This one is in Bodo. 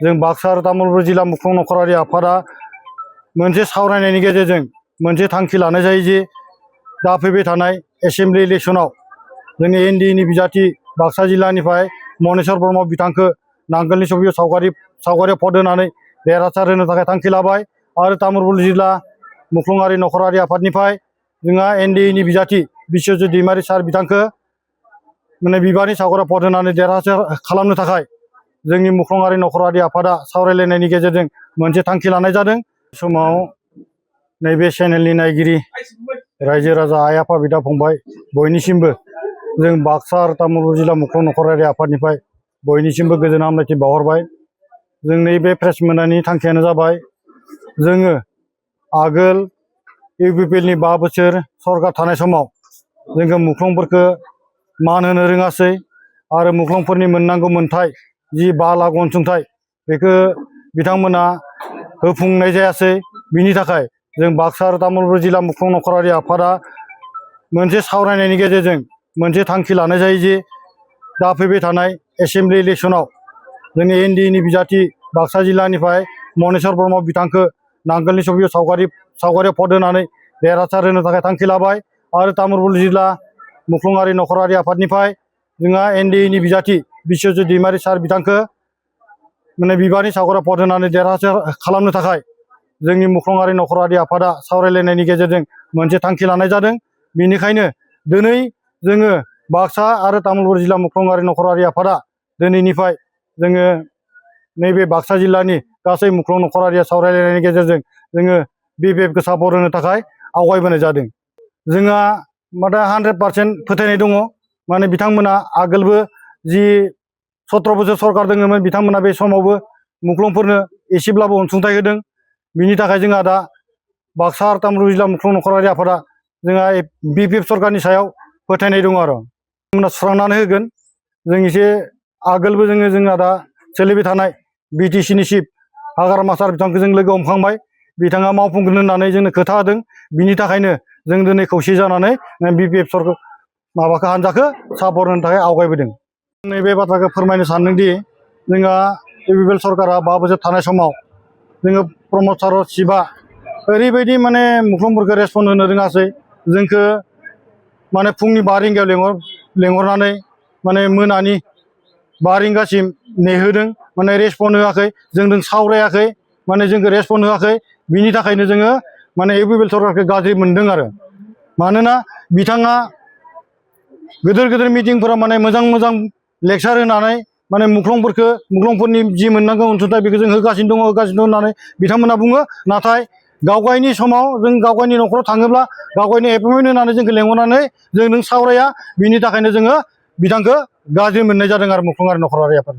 जों बाक्सा आरो तामुलपुर जिल्ला मुख्लं नखरारि आफादा मोनसे सावरायनायनि गेजेरजों मोनसे थांखि लानाय जायो जे दा फैबाय थानाय एसेम्बलि इलेक्शनाव जोंनि एनडिएनि बिजाथि बाक्सा जिल्लानिफ्राय मनेस्वर ब्रह्म बिथांखौ नांगोलनि सबियाव सावगारियाव भट होनानै देरहासार होनो थाखाय थांखि लाबाय आरो तामुलपुर जिल्ला मुख्लंआरि नखरारि आफादनिफ्राय जोंहा एनडिएनि बिजाथि बिश्वजित दैमारि सार बिथांखौ माने बिबारनि सावगारियाव भट होनानै देरहासार खालामनो थाखाय जोंनि मुख्लंआरि नखरारि आफादा सावरायलायनायनि गेजेरजों मोनसे थांखि लानाय जादों। समाव नैबे चेनेलनि नायगिरि रायजो राजा आइ आफा बिदा फंबाय बयनिसिमबो जों बाक्सा आरो तामुलपुर जिल्ला मुख्लं नखरारि आफादनिफ्राय बयनिसिमबो गोजोन हामलायथि बावहरबाय। जोंनि बे प्रेस मोननायनि थांखियानो जाबाय जोङो आगोल इउपिपिएलनि 5 बोसोर सरकार थानाय समाव जोंखौ मुख्लंफोरखौ मान होनो रोङासै आरो मुख्लंफोरनि मोननांगौ मोनथाय जि 5 लाख अनसुंथाइ बेखौ बिथांमोना होफुंनाय जायासै। बिनि थाखाय जों बाक्सा आरो तामुलपुर जिल्ला मुख्लं नखरारि आफादा मोनसे सावरायनायनि गेजेरजों मोनसे थांखि लानाय जायो जे दा फैबाय थानाय एसेम्बलि इलेक्शनाव जोंनि एनडिएनि बिजाथि बाक्सा जिल्लानिफ्राय मनेस्वर ब्रह्म बिथांखौ नांगोलनि सबियाव सावगारियाव भट होनानै देरहासार होनो थाखाय थांखि लाबाय आरो तामुलपुर जिल्ला मुख्लंआरि नखरारि आफादनिफ्राय जोंहा एनडिएनि बिजाथि बिश्वजित दैमारि सार बिथांखौ माने बिबारनि सावगारियाव भट होनानै देरहासार खालामनो थाखाय जोंनि मुख्लंआरि नखरारि आफादा सावरायलायनायनि गेजेरजों मोनसे थांखि लानाय जादों। बेनिखायनो दिनै जोङो बाक्सा आरो तामुलपुर जिल्ला मुख्लंआरि नखरारि आफादा दिनैनिफ्राय जोङो नैबे बाक्सा जिल्लानि गासै मुख्लं नखरारिया सावरायलायनायनि गेजेरजों जोङो बिपिएफखौ सापर्ट होनो थाखाय आवगायबोनाय जादों। जोंहा माने 100% फोथायनाय दङ माने बिथांमोना आगोलबो जि 17 बोसोर सरकार दङमोन बिथांमोना बे समावबो मुख्लंफोरनो एसेब्लाबो अनसुंथाइ होदों। बिनि थाखाय जोंहा दा बाक्सा आरो तामुलपुर जिल्ला मुख्लं नखरारि आफादा जोंहा बिपिएफ सरकारनि सायाव फोथायनाय दङ आरो बिथांमोना सुस्रांनानै होगोन। जों एसे आगोलबो जोंहा दा सोलिबाय थानाय बिटिसिनि चिफ हाग्रामा सार बिथांखौ जों लोगो हमखांबाय। बिथाङा मावफुंगोन होननानै जोंनो खोथा होदों। बिनि थाखायनो जों दिनै खौसे जानानै बिपिएफ सरकार माबाखौ हान्जाखौ सापर्ट होनो थाखाय आवगायबोदों। नैबे बाथ्राखौ फोरमायनो सानदोंदि जोंहा इउपिपिएल सरकारा 5 बोसोर थानाय समाव जोङो प्रमद सार चिफआ ओरैबायदि माने मुख्लंफोरखौ रेसपन्ड होनो रोङासै। जोंखौ माने फुंनि 5 रिंगायाव लेंहरनानै माने मोनानि 5 रिंगासिम नेहोदों माने रेसपन्ड होआखै जोंजों सावरायाखै माने जोंखौ रेसपन्ड होआखै। बिनि थाखायनो जोङो माने इउपिपिएल सरकारखौ गाज्रि मोनदों आरो मानोना बिथाङा गिदिर मिटिंफोराव माने मोजां लेक्सार होनानै माने मुख्लंफोरनि जि मोननांगौ अनसुंथाइ बेखौ जों होगासिनो दङ होननानै बिथांमोना बुङो। नाथाय गावगायनि समाव जों गावगायनि न'खराव थाङोब्ला गावगायनि एपइन्टमेन्ट होनानै जोंखौ लेंहरनानै जों नों सावराया। बिनि थाखायनो जोङो बिथांखौ गाज्रि मोननाय जादों आरो मुख्लंआरि नखरारि आफाद।